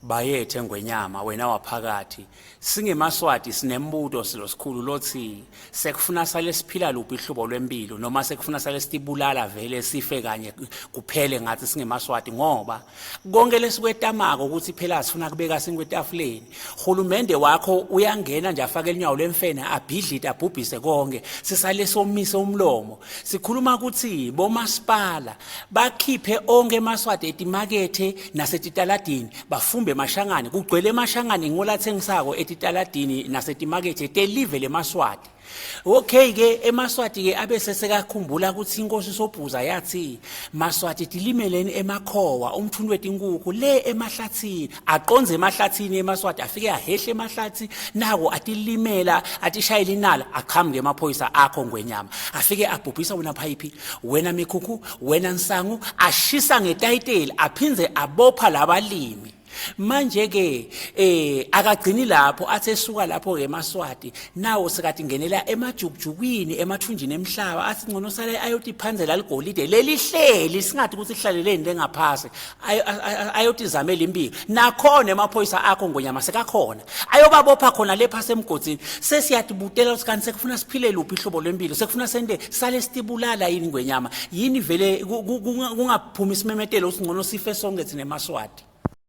Bayethe Ngwenyama wena waphakathi singemaswati sinembuto silo sikhulu lotsi sekufuna sale siphila luphi ihlobo lwempilo noma sekufuna sale sitibulala vele sife kanye kuphele ngathi singemaswati ngoba konke lesikwetamako ukuthi phela sifuna kubeka sinkwe etafuleni hulumende wakho uyangena nje afake inyawo lemfene abhidlite abhubhise konke sisale somise umlomo sikhuluma ukuthi bomasipala bakhiphe onke emaswati etimakethe nasetitaladini bafumbe emashangane kugcwele emashangane ngolathengisako etitaladini nasetimakethe telive lemaswati okay ke emaswati ke abe sesekakhumbula ukuthi inkosi sobhuza yathi maswati tilimeleni emakhowa umthundu wetinkukhu le emahlathini aqonze emahlathini emaswati afike ahehle emahlathi nako atilimela atishayela inala aqhamuke emaphoyisa akho ngwenyama afike abhubhisa wena phayiphi wena mikhukhu wena nsangu ashisa ngetayiteli aphindze abopha labalimi manje ke eh akagcini lapho athi esuka lapho ke emaswati nawo sekathi ngenela emajukujukwini emathunjini emhlaba athi ngcono sale ayotiphanzela ligolide lelihleli singathi ukuthi ihlaleleni lengaphasi ayotizamela impilo nakhona emaphoyisa akho ngonyama sekakhona ayobabopha khona lepha semgodzini sesiyatibutela ukuthi kanti sekufuna siphile luphi ihlobo lwempilo sekufuna sente sale sitibulala yini ngwenyama yini vele kungaphumi isimemetelo ukuthi ngcono sife sonke thina emaswati.